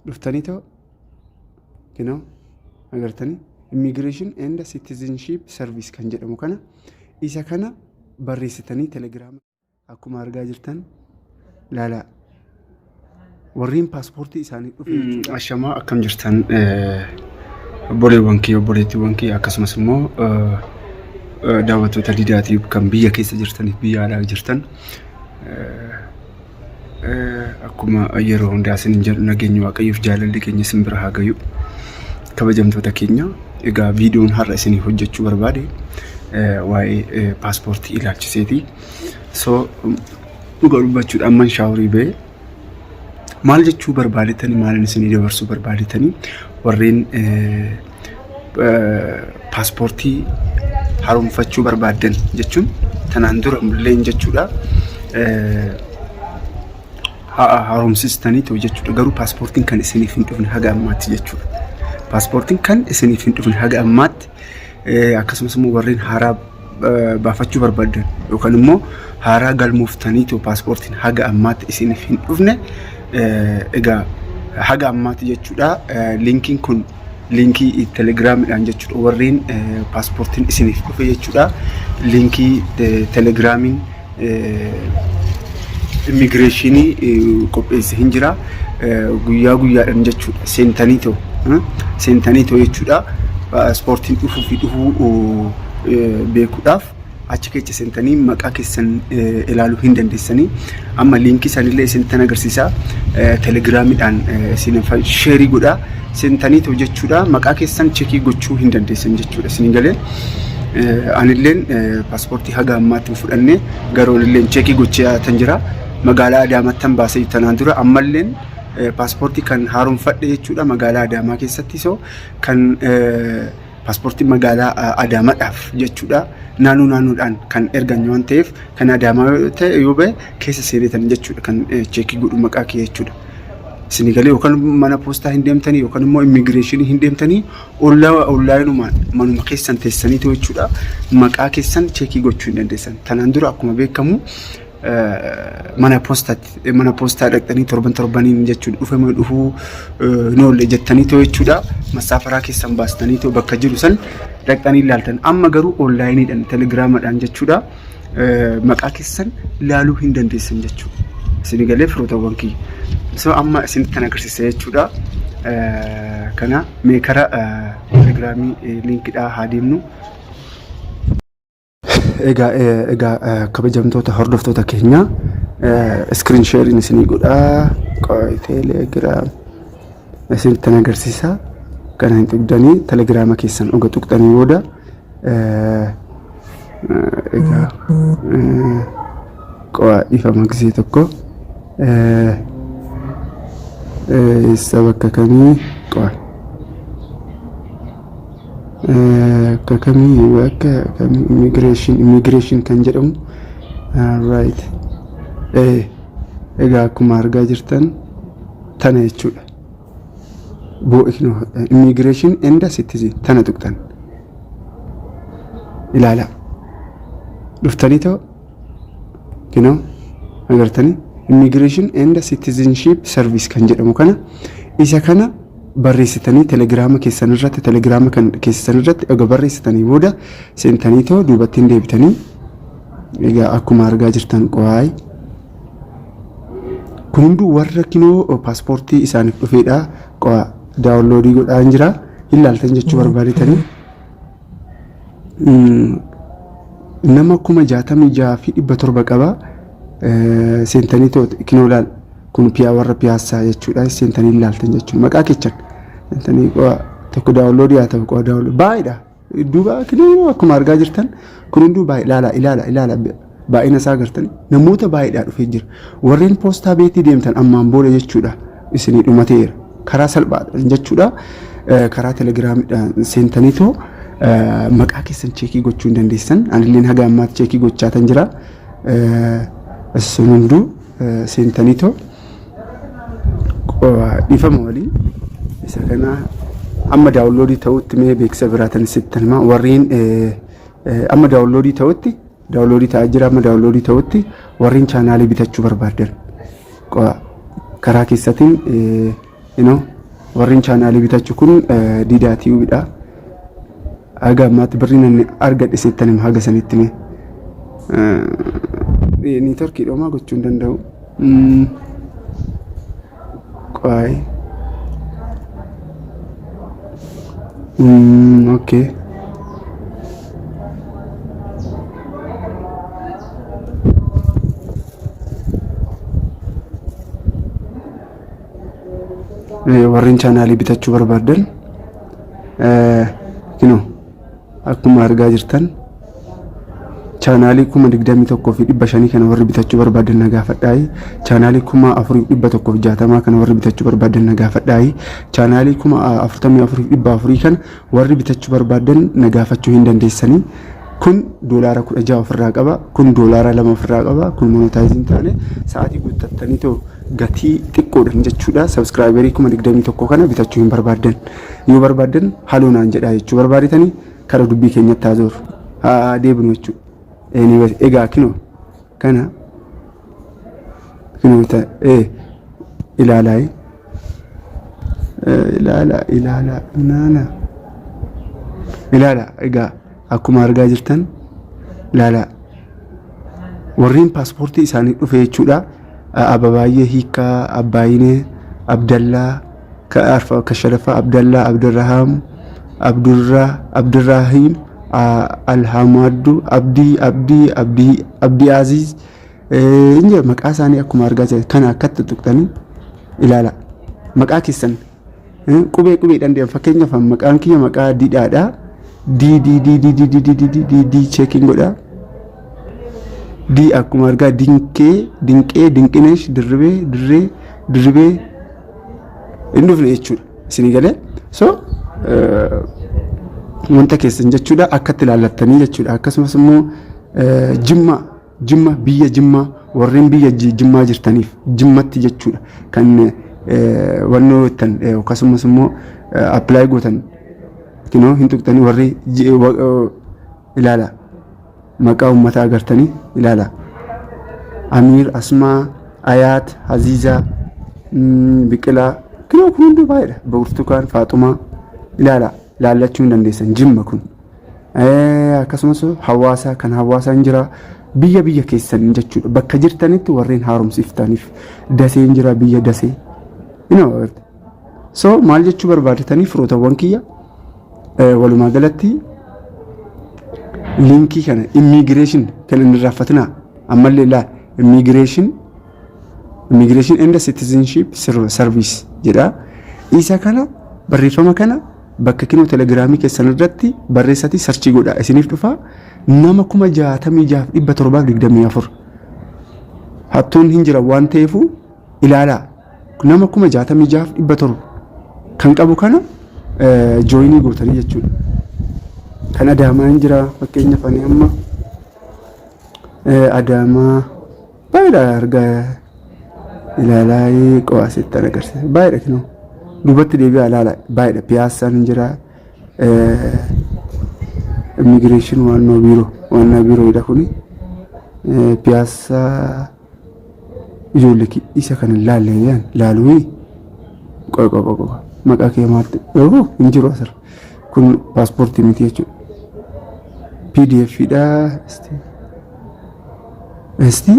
Dhuftanii too kinoo agartanii, Immigration and Citizenship Service kan jedhamu kana, isa kana barreessitanii Telegiraama akkuma argaa jirtan laalaa. Warreen paaspoortii isaanii dhufe jechuudha. Ashamaa, akkam jirtan obboleewwan kee, obboleettiiwwan kee, akkasumas immoo daawwattoota Didaatiif kan biyya keessa jirtaniif biyya alaa jirtan, akkuma yeroo hundaa isin jedhu, nageenyi Waaqayyoof jaalalli keenya isin bira haa gayu. Kabajamtoota keenya, egaa viidiyoon har'a isiniif hojjechuu barbaade waa'ee paaspoortii ilaalchiseeti. So dhuga dubbachuudhaan man shower ba'e maal jechuu barbaadetanii, maalin isinii dabarsuu barbaadetanii, warreen paaspoortii haaromfachuu barbaaddan jechuun tanaan dura illeen jechuudha. Haaromsistanii ta'u jechuudha. Garuu paaspoortiin kan isiniif hin dhufne haga ammaatti jechuudha. Paaspoortiin kan isiniif hin dhufne haga ammaatti, akkasumas immoo warreen haaraa baafachuu barbaaddan yookaan immoo haaraa galmooftanii ta'u paaspoortiin haga ammaatti isiniif hin dhufne, egaa haga ammaatti jechuudha. Linkiin kun linkii Telegiraamiidhaan jechuudha. Warreen paaspoortiin isiniif dhufe jechuudha. Linkii Telegiraamiin immigireeshinii qopheesse hin jira. Guyyaa guyyaadhaan jechuudha. Seentanii ta'u jechuudha. Paaspoortiin dhufuu fi dhufuu beekuudhaaf achi keessa seentanii maqaa keessan ilaaluu hin dandeessanii. Amma linkii isaaniillee isinittan agarsiisa. Telegiraamiidhaan isin share godhaa. Seentanii ta'u jechuudha. Maqaa keessan check gochuu hin dandeessan jechuudha. Isin galee anilleen paaspoortii haga ammaatti hin fudhanne, garuu anilleen check gochaa tan jira. Magaalaa Adaamaatti baasee tanaan dura, ammalleen paaspoortii kan haaromfadhe jechuudha magaalaa Adaamaa keessatti. So kan paaspoortii magaalaa Adaamaadhaaf jechuudha naannoo naannoodhaan kan ergan waan ta'eef, kan Adaamaa ta'e yoo ba'e keessa seenetan jechuudha kan check godhu maqaa kee jechuudha. Isinii galee, yookaan mana poostaa hin deemtanii yookaan immoo immigireeshinii hin deemtanii, onlaayinumaan manuma keessan teessaniitu jechuudha maqaa keessan check gochuu hin dandeessan. Tanaan dura akkuma beekamu mana poostaatti, mana poostaa dhaqxanii torban torbaniin jechuudha dhufame dhufuu hin oolle jettanii too jechuudha masaafaraa keessan baastanii too bakka jiru san dhaqxanii ilaaltan. Amma garuu onlaayiniidhaan Telegiraamaadhaan jechuudha maqaa keessan ilaaluu hin dandeessan jechuudha. Isin galee, firootawwan kiyya. So amma isinitti agarsiisa jechuudha. Kana mee kara Telegiraamii linkidhaa haa deemnu. Egaa kabajamtoota hordoftoota keenya, screen sharing isinii godhaa. Telegiraam isinitti agarsiisa. Kana hin tuqxanii, Telegiraama keessan oga tuqxanii booda, egaa qo'aa dhiifama gisee tokko, eessa bakka kamii, qo'a bakka kamii, bakka kamii, immigration kan jedhamu, right. Egaa akkuma argaa jirtan tana jechuudha. Immigration and Citizen tana tuqxan ilaala. Dhuftanii ta'u kinoo agartanii, Immigration and Citizenship Service kan jedhamu kana, isa kana barreessitanii Telegiraama keessan irratti, Telegiraama kan keessan irratti egaa barreessitanii booda seentanii too duubatti hin deebitanii. Egaa akkuma argaa jirtan, qo'aay kun hunduu warra kinoo paaspoortii isaaniif dhufeedha. Qo'aa download godhaa hin jira, hin laaltan jechuu barbaadetanii, nama 66,700 qaba. Seentanii too kinoo laal, kun piyaa warra Piyaassaa jechuudha. Seentanii ilaaltan jechuudha maqaa keessan seentanii. Qo'aa tokko download haa ta'u, qo'aa download baay'eedha. Duuba kinoo akkuma argaa jirtan kun hunduu baay'ee, ilaala, ilaala, ilaala, baay'ina isaa agartan, namoota baay'eedhaa dhufee jira. Warreen poostaa beetii deemtan ammaan booda jechuudha isinii dhumateera. Karaa salphaadhaan jechuudha karaa Telegiraamiidhaan seentaniitoo maqaa keessan check gochuu hin dandeessan. Anilleen haga ammaatti check gochaa tan jira. Sun hunduu seentaniitoo dhiifama waliin isa kana amma download ta'utti mee beeksisa biraatan sittan hima. Warreen amma download ta'utti, download ta'aa jira, amma download ta'utti warreen chaanaalii bitachuu barbaadan karaa keessatiin You know, warreen chaanaalii bitachuu kun Diidaa Tiyuubidha. Haga ammaatti birrii namni argadhe sittan hima haga sanitti mee. Niitorkii dhomaa gochuu hin danda'u. Qo'aayi. Okay. Warreen chaanaalii bitachuu barbaaddan kinoo akkuma argaa jirtan chaanaalii 21,500 kana warri bitachuu barbaadan na gaafadhaayi. Chaanaalii 4,160 kana warri bitachuu barbaadan na gaafadhaayi. Chaanaalii 44,400 kana warri bitachuu barbaadan na gaafachuu hin dandeessanii. Kun doolaara 16 ofirraa qaba. Kun doolaara 2 ofirraa qaba. Kun monetize hin taane sa'aatii guuttattanii too gatii xiqqoodhaan jechuudha. Subscriberii 21,000 kana bitachuu hin barbaaddan. Yoo barbaaddan haloo naan jedhaa jechuu barbaadetanii kara dubbii keenyatti haa zooru. Haa deebinu jechuudha. Anyways, egaa kinoo kana kinoo ta'e ilaalaa ilaala ilaala naana ilaala. Egaa akkuma argaa jirtan ilaala, warreen paaspoortii isaanii dhufe jechuudha. Ababaayyee Hiikkaa, Abbaayinee Abdallaa, Kashalaffaa Abdallaa, Abdurrahaam, Abdurraa, Abdurraahiim Alhamaddu, Abdii, Abdii, Abdii, Abdii Aziz inni maqaa isaanii akkuma argaa jirtan kana akkatti tuqxanii ilaala. Maqaa keessan qubee qubeedhaan deema. Fakkeenyaaf maqaan kiyya maqaa Didhaadha. D D D D D D D D D D D checking godha. D akkuma argaa Dinkee, Dinqee, Dinqinesh, Dirribee, Dirree, Dirribee hin dhufne jechuudha. Isinii galee? So wanta keessan jechuudha akkatti ilaallattanii jechuudha. Akkasumas immoo Jimma, Jimma, biyya Jimmaa, warreen biyya Jimmaa jirtaniif Jimmatti jechuudha kan wannoo jettan akkasumas immoo apply gootan kinoo hin tuqxanii warri ilaala maqaa uummataa agartanii ilaala. Amiir, Asmaa, Ayaat, Haziizaa, Biqilaa kinoo kun hunduu baay'eedha. Burtukaan, Faaxumaa ilaala, ilaallachuu hin dandeessan Jimma kun. Akkasumas hawaasa kan hawaasaan jira biyya biyya keessan jechuudha bakka jirtanitti warreen haaromsiftaniif Daseen jira, biyya Dasee. So maal jechuu barbaadatanii firootawwan kiyya, walumaa galatti linkii kana immigration kan inni irraanfatinaa ammallee laa immigration and citizenship service jedha. Isa kana barreeffama kana bakka kinoo telegiraamii keessan irratti barreessatii search godhaa, isiniif dhufa. Nama 66,724 hattuun hin jiran waan ta'eefu ilaalaa, nama 66,700 kan qabu kana join gootanii jechuudha. Kan Adaamaa hin jira. Fakkeenyaaf ani amma Adaamaa baay'eedha argaa ilaalaa qo'aasitti agarsiisa baay'eedha. Kinoo duubatti deebi'aa ilaala, baay'eedha. Piyaassaan hin jira. Immigration waannoo biiroo, waannaa biiroodha kuni Piyaassaa. Ijoollee isa kana laalle yaan laaluu qoy qoy qoy qoy maqaa kee maaltu hin jiru asirra. Kun paaspoortii miti jechuudha. PDF dha. Esti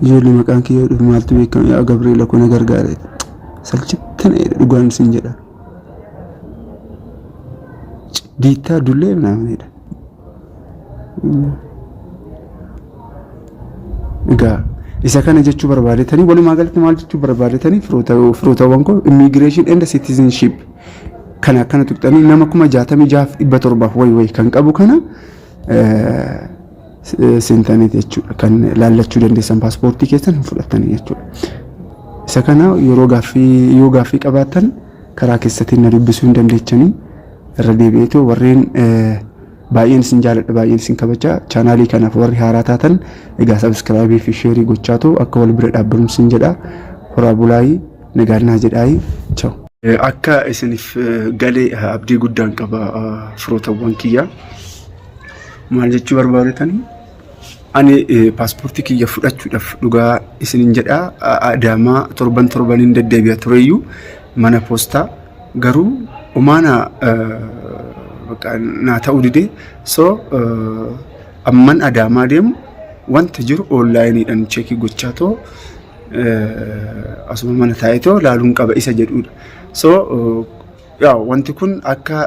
ijoollee maqaan kee yoo dhufe maaltu beekama? Yaa Gabriela kun na gargaare salchittana dhugaan sin jedha. Diittaa dullee minaaminidha. Egaa isa kana jechuu barbaadetanii, walumaa galatti maal jechuu barbaadetanii firootawwan koo, immigration and citizenship kana akkana tuqxanii nama 66,700 wayi wayi kan qabu kana seentaniiti jechuudha kan laallachuu dandeessan, paaspoortii keessan hin fudhattanii jechuudha. Isa kana yeroo gaaffii yoo gaaffii qabaattan karaa keessatiin na dubbisuu hin dandeechanii. Irra deebi'eetu warreen baay'een isin jaaladha, baay'een isin kabaja. Chaanaalii kanaaf warri haaraa taatan egaa subscribe fi share gochaatu akka wal bira dhaabbannu isin jedha. Horaa bulaayii, nagaannaa jedhaayi, ciao. Akka isiniif galee abdii guddaan qaba firootawwan kiyya. Maal jechuu barbaadetanii, ani paaspoortii kiyya fudhachuudhaaf dhugaa isinin jedha Adaamaa torban torbaniin deddeebi'a tureyyuu. Mana poostaa garuu umaana naa ta'uu dide. So amman Adaamaa deemu wanta jiru onlineiidhaan check gochaa too asuma mana taa'ee too laaluun qaba isa jedhudha. So wanti kun akka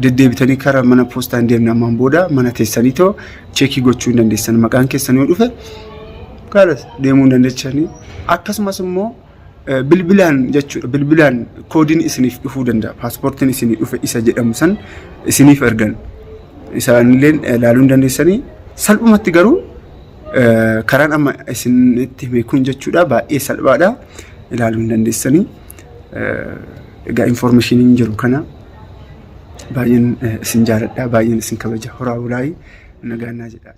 deddeebitanii karaa mana poostaa hin deemne, ammaan booda mana teessanii too check gochuu hin dandeessan. Maqaan keessan yoo dhufe kaalas deemuu hin dandeessanii. Akkasumas immoo bilbilaan jechuudha. Bilbilaan koodiin isiniif dhufuu danda'a. Paaspoortiin isinii dhufe isa jedhamu san isiniif ergan. Isaanillee ilaaluu hin dandeessanii. Salphumatti garuu karaan amma isinitti hime kun jechuudha baay'ee salphaadha. Ilaaluu hin dandeessanii. Egaa informationiin jiru kana. Baay'een isin jaaladha, baay'een isin kabaja. Horaa bulaayii, nagaan naa jedha.